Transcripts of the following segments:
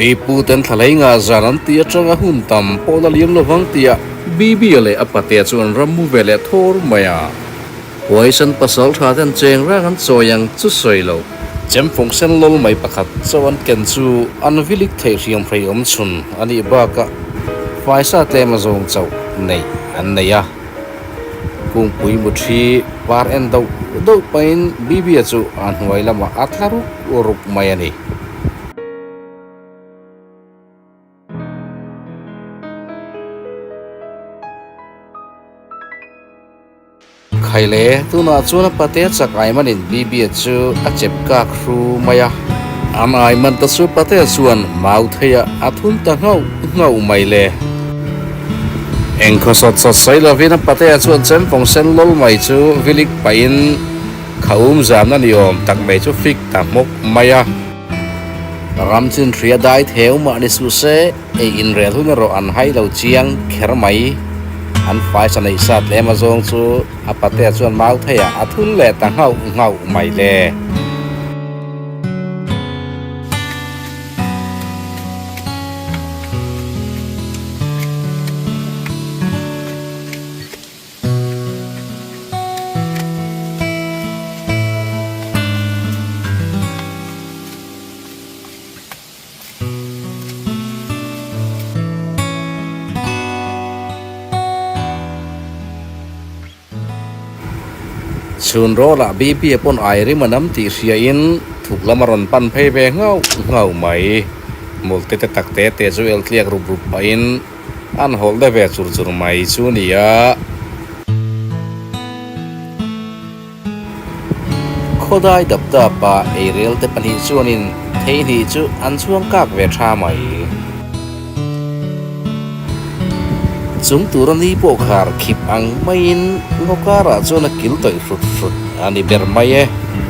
Pi pu ten thlalei ngah zan an tih atanga hun tam pawh la liam lovang tih ah Bibia leh a patea chu an ram mu ve leh thawr mai a. Huaisan pasal tha ten cheng rang an chawi ang chu sawi lo. Chemfawng sen lawl mai pakhat chauh an ken chu an vilik theih hriam hrei awm chhun a nih bakah faisa tlem a zawng chauh neih an nei a. Kungpui muthi par en doh doh pahin Bibia chu a hnuai lamah a tla ruk ruk mai a ni. Khaile, tunah chuan a pate chak Aimanin Bibia chu a chep kak hru mai a. An Aiman ta chu pate chuan mau theiah a thun ta nghauh nghauh mai le. Eng khaw sawt sawt sawi lovin a pate chuan chempawng sen lawl mai chu vilik pahin khaum zamna ni awm tak mai chu fik ta hmawk mai a. Ram chin hria dai theu mah ni suh se, ei inrel hun erawh an hai lo chiang kher mai. An faisa neih sat lem a zawng chu a patea chuan mau theiah a thun leh ta nghauh nghauh mai le. Chhun rawlah BP a pawn ai rim a nam tih hriain thuk lam a rawn pan phei ve nghauh nghauh mai. Hmul te te tak te te chu el tliak rup rup pahin an hawlh de ve chur chur mai chu nia. Khawdai dap dap a eirel te pahnih chuanin theihnih chu an chhuang kak ve tha mai. Chung tura ni pawh khar khip ang maiin ngaw karah chuan a kil tawih hrut hrut a ni ber mai e.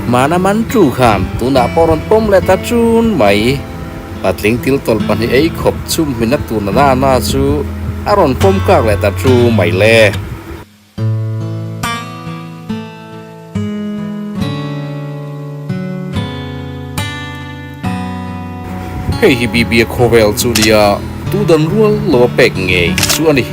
Hmana man tu khan tunah pawh rawn pawm leh ta chun mai. Patling til tawlh pahnih ei khawp chum hmina tur na na chu a rawn pawm kak leh ta chu mai le. Hei hi Bibia khawvel chu nia tu dan rual lo a pek ngei chu a ni.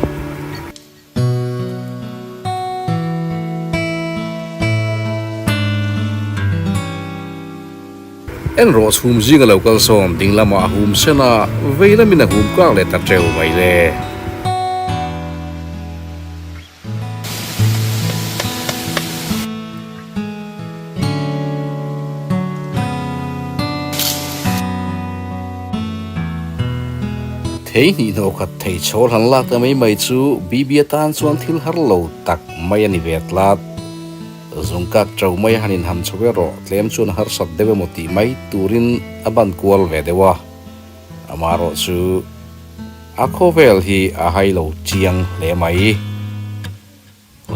En rawh chhum zinga lo kal sawn ding lamah a hum sen a, vei lamin a hum kak leh ta teuh mai le. Thei hnih hnawh khat thei chhawl han lak ta mai mai chu BB atan chuan thil har lo tak mai a ni ve tlat. Zungkak ṭo mai a han inham chho erawh tlem chuan a harsat deuh emaw tih mai turin a ban kual ve deuh a. Amaherawh chu a khawvel hi a hai lo chiang hle mai.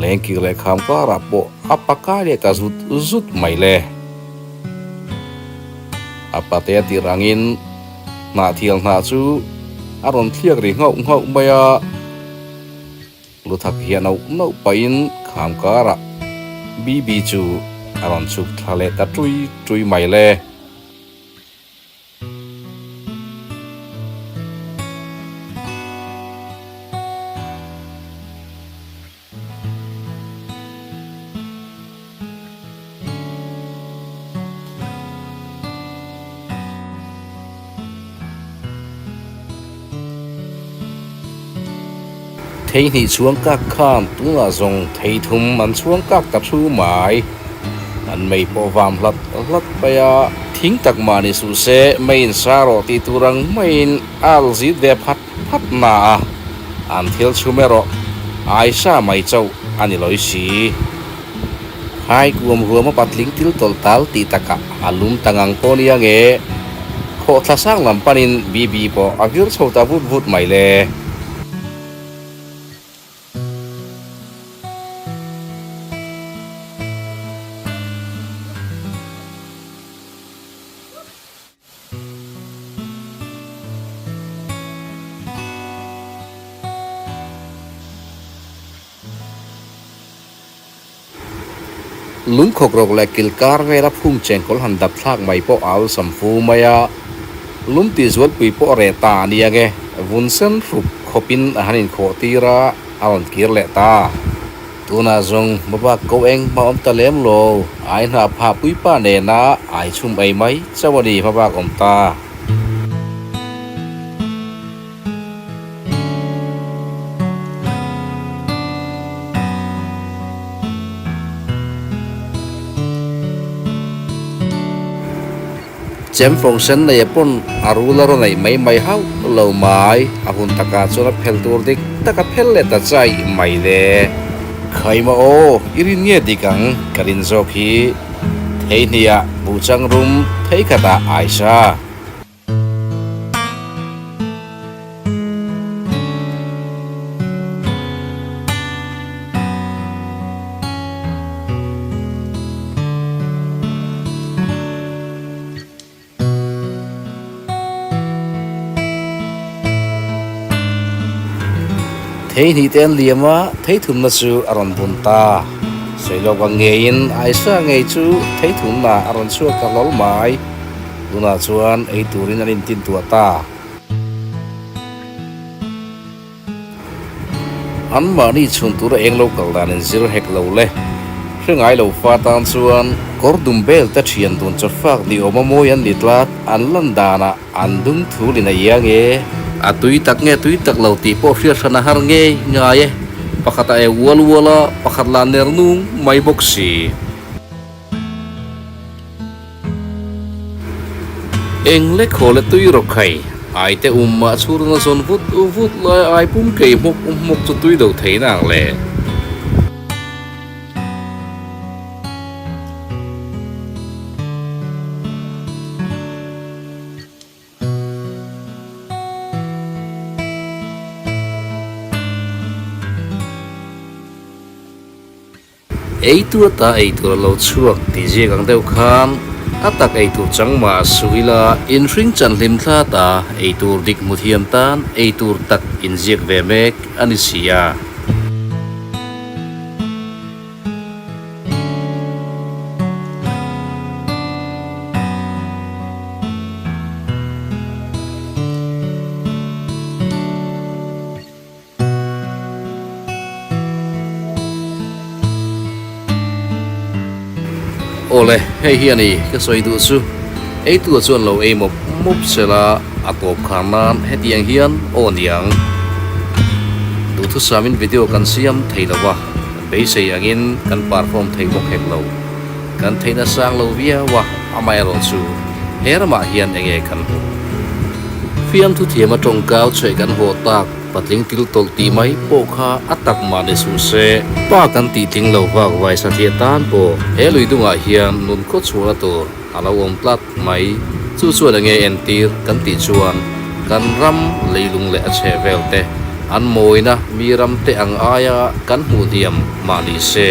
Lengkir leh kham karah pawh a pakai leh ta zut zut mai le. A pate a tirh angin hnahthial hnah chu a rawn thliak ri nghauh nghauh mai a. Luthak hian auh nauh pahin kham karah BB chu a rawn chhuk thla leh ta ṭui ṭui mai le. Thei hnih chhuang kak khan tunah zawng thei thum an chhuang kak ta thu mai. An mei pawh vam hlat hlat mai a. Thing tak mah ni suh se, meiin sa rawh tih tur ang maiin a al zit ve phat phat na a. An thil chhum erawh ai sa mai chauh a ni lawi si. Hai kuam ruam a patling til tawlh tal tih takah a lum ta ngang pawh nia nge. Khawhthla sang lam panin BB pawh a vir chho ta vut vut mai le. Lungkhawk rawk leh kil kar vela phum chengkawl han dap thlak mai pawh a awlsam fu mai a. Lum tih zualpui pawh a reh ta a nia nge, vun sen hrup khawpin a han inkhawh tir a, a rawn kir leh ta. Tunah zawng hmabak ko eng hma awm ta lem lo, ai hnah phah puipa nena ai chhum ei mai chauh a ni hmabak awm ta. Chem fawng sen nei a pawn a rul a rawn eih mai mai hauh lo mai, a hun takah chuan a phel tur dik tak a phel leh ta chaih mai le. Khaima aw, i rin nge dik ang ka rin zawk hi thei hniah buhchang rum thei khatah aisa. Thei hnih te an liam a, thei thumna chu a rawn bun ta. Sawi lawk ang ngeiin Aisa ngei chu thei thumna a rawn chhuak ta hlawl mai. Tunah chuan ei turin an intintuah ta. Anmahni chhun tura eng lo kal dan in zir hek lo le. Hre ngai lo fa tan chuan kawr dum bel te thian dun chawfak ni awm a mawi an ni tlat, an lan danah an dum thulin a iang e. A tui tak nge tui tak lo tih pawh hriat hran a har ngei ngai e. Pakhat a e ual ual a, pakhat lah ner nung mai bawk si. Eng le khaw le tui rawk khai, ai te um mah chhurna zawn vut vut lai ai pum kei hmawk hmawk chu tui lo thei na ang le. Ei tur ata ei tur a lo chhuak tih ziak ang deuh khan a tak ei tur chang mah suh ila inhring chan hlim thla ta ei tur dik hmu thiam tan ei tur tak inziak ve mek a ni si a. Awle, hei hi a ni ka sawi duh chu. Eitu chuan lo ei mawp mawp sela a tawp khar nan hetiang hian aw niang. Duhthusamin video kan siam thei lo va, beisei angin kan perform thei bawk hek lo. Kan theihna sang lo viau a, amaherawh chu he ramah hian enge kan hmuh? Fiamthu thiama tawngkau chhuih kan haw tak patling til tawlh tih mai pawh kha a tak mah ni suh se. Pa kan tih tling lo vak vai satliah tan pawh he lui dungah hian nun khaw chhuahna tur a lo awm tlat mai. Chu chuan enge entir kan tih chuan kan ram leilung leh a chheh vel te an mawina mi ram te ang aia kan hmuh hniam mah ni se.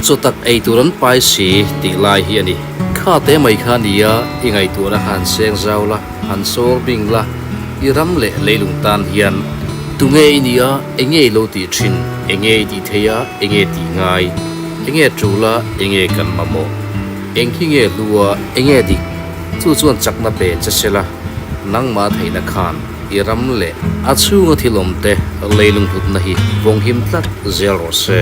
Chaw tak ei tur an pai si tih lai hi a ni. Kha te mai kha nia i ngaihtuahna kha han seng zau la, han sawr bing la, i ram leh leilung tan hian tunge i nia, enge i lo tih thin, enge i tih thei a, enge tih ngai, enge tul a, enge kan mamawh, eng hi nge hlu a, enge dik, chu chuan chakna pe che se la, nangmah theihna khan i ram leh a chhunga thil awm te leilung hlutna hi vawnghim tlat zel rawh se.